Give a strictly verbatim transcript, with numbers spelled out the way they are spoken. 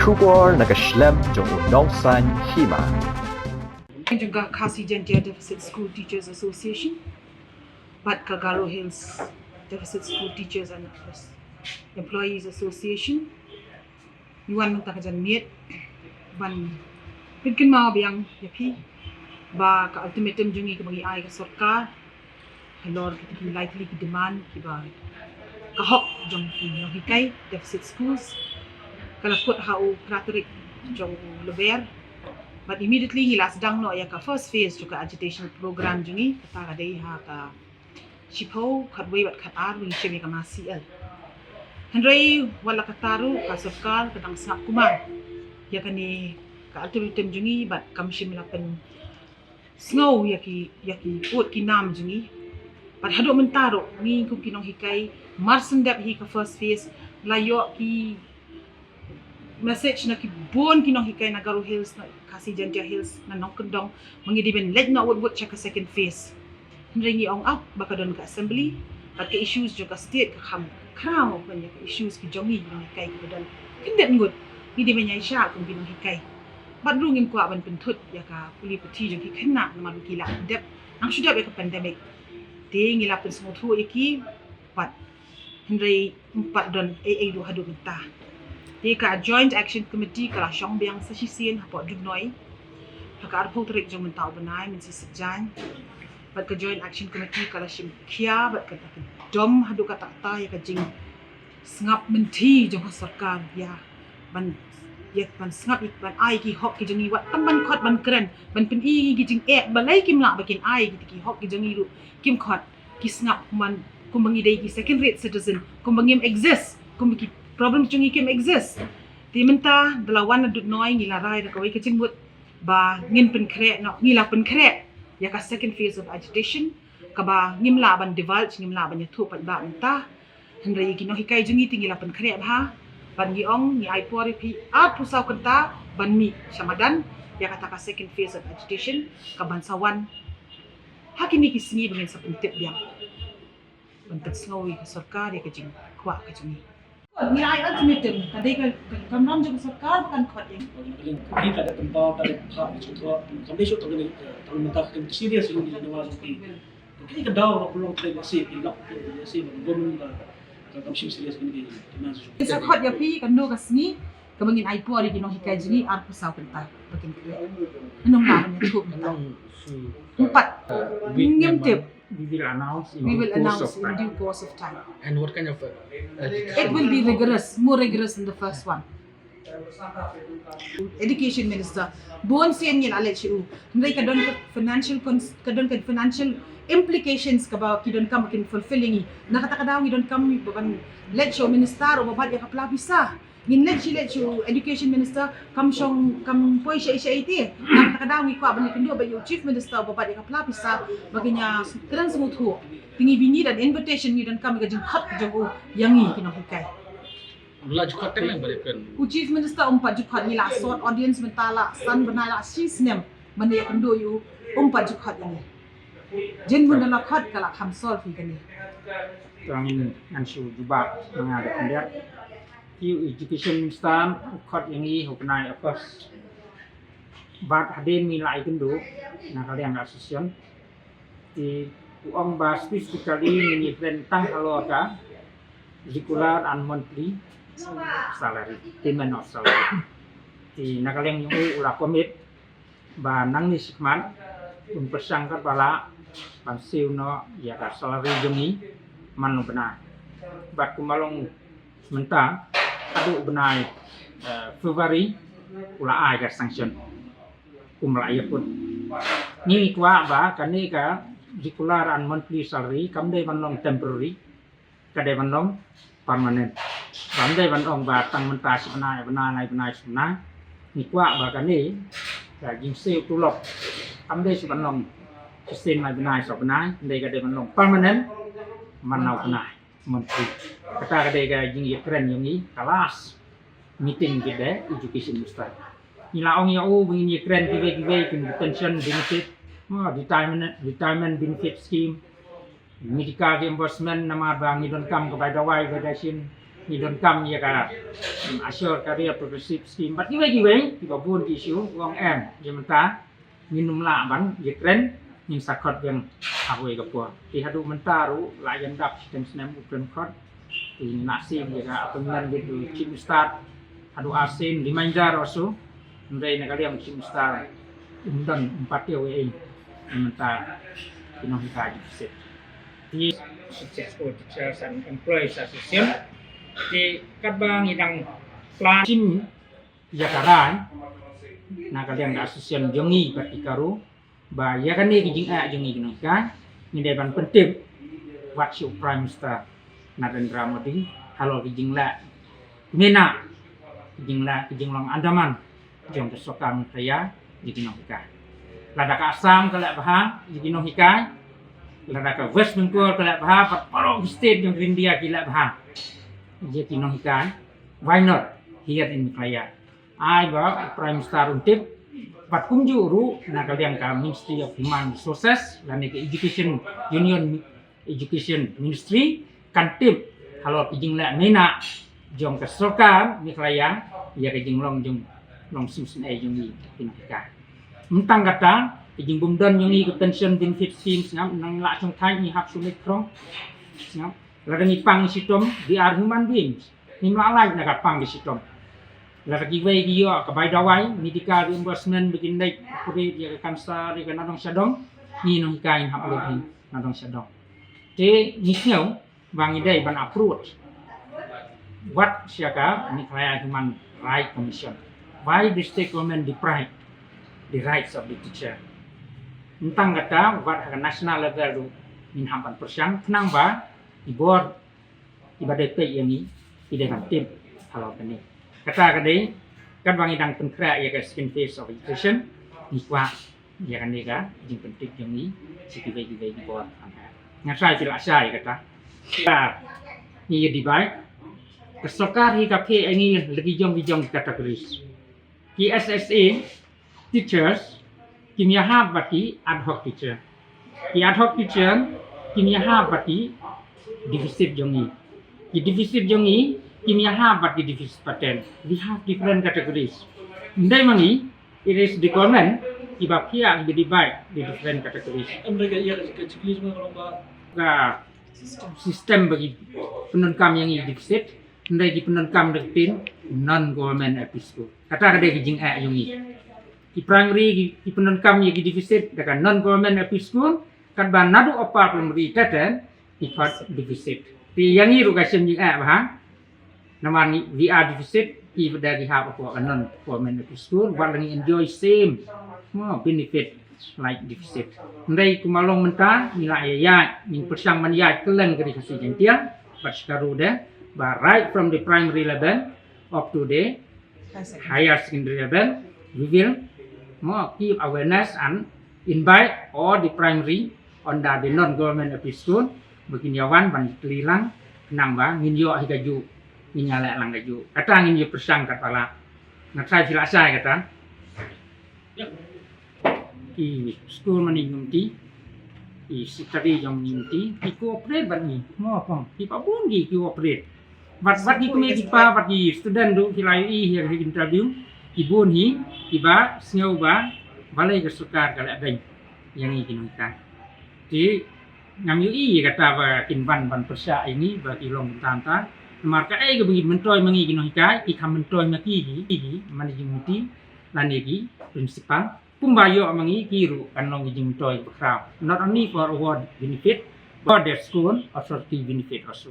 Khubor na ka shlem jong u nongsan hima. Jong ka Khasi Jaintia Deficit School Teachers Association bad ka Garo Hills Deficit School Teachers and Employees Association, ngi wan mynta ka janmiet ban pynkynmaw biang ïa phi ba ka ultimatum jong ngi kaba ngi ai ka sorkar halor kiti ki lai tylli ki demand kiba ka hok jong ki nonghikai deficit schools ka la kut ha u kra tarik jong u Lber. But immediately ngi la sdang noh ïa ka first phase jong ka agitation program jong ngi, kata ka dei ha ka shiphew, khatwei bad khatar ba ngi shim ïa ka mass C L. Hynrei wat la katta ruh ka sorkar ka dang sngap kumar ïa kane ka ultimatum jong ngi bad kam shym la pyn sngew ïa ki, ïa ki ud ki nam jong ngi. Bad haduh mynta ruh ngi kum ki nonghikai mar shen dep hi ka first phase la ïoh ki message na ki bun ki nonghikai na Garo Hills, na Khasi Jaintia Hills, na Nongkyndong, ba ngi dei ban leit noh wut wut sha ka second phase. Hynrei ngi ong ap ba ka don ka assembly bad ka issues jong ka state ka kham khraw ban ïa ka issues ki jong ngi ki nonghikai kiba don kyndit ngut. Ngi dei ban ïaishah kum ki nonghikai. Bad ruh ngim kwah ban pynthut ïa ka pule puthi jong ki khynnah namar ba ki la dep nang shu dep ïa ka pandemic. Te ngi la pynsngewthuh ïa ki bad hynrei ym pat don ei ei ruh haduh mynta. Te ka Joint Action Committee ka la shong biang sa shisien hapoh Dudnoi ha ka arphew tarik jong mynta u bnai, mynta Saitjaiñ. Bad ka Joint Action Committee ka la shim khia bad ka la kyndom haduh katta katta ïa ka jingsngap mynthi jong ka sorkar ïa ban, ïa ban sngap, ïa ban ai ki hok ki jong ngi, wat tang ban khot ban kren ban pyni ki jingeh, balei kim lah ba kin ai ki, ki hok ki jong ngi ruh kim khot. Ki sngap kumba, kumba ngi dei ki second rate citizen, kumba ngim exist, kumba ki problem jong ngi kim exist. Te mynta da la wan na Dudnoi ngi la rai da kawei ka jingmut ba ngin pynkhreh noh, ngi la pynkhreh ïa ka second phase of agitation kaba ngim lah ban divulge, ngim lah ban ïathuh paidbah mynta. Hynrei ki nonghikai jong ngi te ngi la pynkhreh bha bad ngi ong ngi ai por ïa phi arphew saw kynta ban mih sha madan ïa kata ka second phase of agitation kaban sa wan ha kine ki sngi ba ngin sa pyntip biang ban pynsngew ïa ka sorkar ïa ka jingkwah ka jong ngi. Ngi ai ultimatum, ka dei ka, ka kamram jong ka sorkar ba kan khot ïa ngi. Ngi ka dei tang ba ka dei ba ka jingkwah kam dei shuh tang ngi, tang mynta ka dei serious ïa ngi, ngi wan ki. Ka dei ka daw ba long trei ïa si ki lok ïa si ba long ba ka kam shim serious ïa ngi. Ngi sa khot ïa phi kano ka sngi kaba ngin ai por ïa ki nonghikai jong ngi arphew saw kynta ba kin khreh. Ngi ym lah ban ïathuh mynta. Ym pat, ngim tip. We will announce in We due will course announce of in time. due course of time. And what kind of uh, education? It will be rigorous, more rigorous than the first one. Education Minister, bun sien ngi la leit sha u. Hynrei ka don ka financial cons-, ka don ka financial implications kaba ki donkam ba kin fulfill ïa ngi. Na kata ka daw ngi donkam ba ban leit sha u minister uba bat ïa ka pla pisa. Ngin leit shi leit sha u Education Minister kam shong kam poi shaei shaei te. Na kata ka daw ngi kwah ban ïakynduh bad ïa u Chief Minister uba bat ïa ka pla pisa ba kin ïa kren sngewthuh. Te ngi, we need an invitation, ngi donkam ka jingkhot ka jong u ïa ngi ki nonghikai. La jingkhot teng leng ba dei pen. U Chief Minister um pat jingkhot, ngi la sot audience mynta la san bnai, la shi snem ban ïakynduh ïa u, um pat jingkhot ïa ngi. Jin mun da la khot ka la kham solve ïa kane. Tang in ngan shu jubab nga da khyndiat. Ki u Education Minister u khot ïa ngi ha u bnai August. Bad hadien ngi la ïakynduh na ka liang ka association. Te u ong ba specifically ngin ïakren tang halor ka regular and monthly salary, payment of salary. Te na ka liang jong u u la commit ba nangne shakhmat un pyrshang katba lah ban siew noh ïa ka salary jong ngi man u bnai. Bad kumba long mynta haduh u bnai, eh, February u la ai ka sanction. Kum la ïa put. Ngi kwah ba kane ka regular and monthly salary kam dei ban long temporary, ka dei ban long permanent. Kam dei ban ong ba tang mynta shi bnai, bnai, lai bnai, shi bnai. Ngi kwah ba kane ka jingsiew tulop kam dei shi ban long shi sien, lai bnai, saw bnai, hynrei ka dei ban long permanent man na u bnai monthly. Kata ka dei ka jingïakren jong ngi ka last meeting with the Education Minister. Ngi la ong ïa u ba ngin ïakren kiwei kiwei kum ki pension benefit, ah, retirement, retirement benefit scheme, medical reimbursement namar ba ngi donkam ka bai dawai, bai dashin, Ngi donkam ïa ka, um, Assure Career Progressive Scheme bad kiwei kiwei kiba bun ki issue. Ong em, ïa mynta ngin ym lah ban ïakren, ngin sa khot biang ha kawei ka por. Te haduh mynta ruh la ïa ndap shiteng snem u pynkhot. Te ngin sa ïa ka appointment with the Chief Minister haduh arsien, reminder also. Hynrei na ka liang Chief Minister um don, um pat ïa wei ei. Ïa mynta ki nonghikai deficit. Te Successful Teachers and Employees Association. Te katba ngi dang plan shim ïa ka rai na ka liang ka association jong ngi bad ki KARU, ba ïa kane ki jingeh jong ngi ki nonghikai, ngi dei ban pyntip wat sha u Prime Minister Narendra Modi halor ki jingleh mynta, ki jingleh, ki jinglong andaman jong ka sorkar Meghalaya ïa ki nonghikai. Lada ka Assam ka leh bha ïa ki nonghikai, lada ka West Bengal ka leh bha, bad baroh ki state jong ka India ki leh bha ïa ki nonghikai, why not here in Meghalaya? Ai ba u Prime Minister un tip, bad kumjuh ruh na ka liang ka Ministry of Human Resources lane ka Education, Union Education Ministry kan tip halor ki jingleh mynta jong ka sorkar Meghalaya ïa ka jinglong jong, long sngewsynei jong ngi ki nonghikai. Ym tang kata, ka jingbymdon jong ngi ka pension benefit scheme, sngap, nang lah shong thait ngi hap shu leit khrong, sngap. Lada ngi pang shitom, we are human beings. Ngim lah lait na ka pang ka shitom. Lada kiwei ki ïoh ka bai dawai, medical reimbursement ba kin leit operate ïa ka cancer, ïa ka nadong shadong, ngi nonghikai ngin hap lut hi nadong shadong. Te ngi sngew ba ngi dei ban approach wat sha ka Meghalaya Human Rights Commission. Why the state government deprive the rights of the teacher? Ym tang kata, wat ha ka national level ruh ngin hap ban pyrshang, khnang ba ki bor kiba dei peit ïa ngi ki dei ban tip halor kane. Kata ka dei katba ngi dang pynkhreh ïa ka second phase of education, ngi kwah ïa kane ka jingpyntip jong ngi sha kiwei kiwei ki bor. Nga trai phi la shai kata. Ka ngi ïa debate, ka sorkar hi ka pynïaid ïa ngi la ki jong ki jong ki categories. Ki SSA teachers kim ïahap bad ki ad hoc teacher. Ki ad hoc teacher kim ïahap bad ki deficit jong ngi. Ki deficit jong ngi kim ïahap bad ki deficit pattern. We have different categories. Ym dei ma ngi, it is the government kiba pynïaid, kiba divide the different categories. Em, dei ka, ïa ka, ka checklist ma ka long ba ka system ba ki pyndonkam ïa ngi deficit. Hynrei ki pyndonkam da ka ktien non-government L P school. Kata ka dei ka jingeh jong ngi. Ki primary ki, ki pyndonkam ïa ki deficit da ka non-government L P school, katba naduh upper primary te te ki khot deficit. Te ïa ngi ruh ka shem jingeh bha. Namar ngi, we are deficit, ki ba dei ki hap hapoh ka non-government L P school, wat la ngi enjoy same, mo, benefit like deficit. Hynrei kumba long mynta, ngi la ïa ïaid, ngi pyrshang ban ïaid kylleng ka Ri Khasi Jaiñtia bad sha KARU de, ba right from the primary level up to the higher secondary level, we will, mo, keep awareness and invite all the primary under the non-government L P school ba kin ïa wan ban ïatylli lang, khnang ba ngin ïoh hi kajuh, ngin ïa leh lang kajuh. Kata ngin ïa pyrshang katba lah. Nga trai phi la shai kata. Ki school management committee, ki secretary jong management committee, ki cooperate bad ngi. Mo, kong, kiba bun ki cooperate. Bad, bad ki kmie ki kpa, bad ki student ruh, ki la ïohi hi ha interview, ki bun hi kiba sngew ba balei ka sorkar ka leh beiñ ïa ngi ki nonghikai. Te ngam ïohi ïa kata ba kin wan ban pyrshah ïa ngi ba ki long kumta kumta. Namar kaei kaba ngi myntoi ma ngi ki nonghikai, ki kham myntoi ma ki, ki, ki managing committee lane ki principal. Kumba ïoh ma ngi, ki ruh kan long ki jingmyntoi ba khraw, not only for award benefit but the school authority benefit also.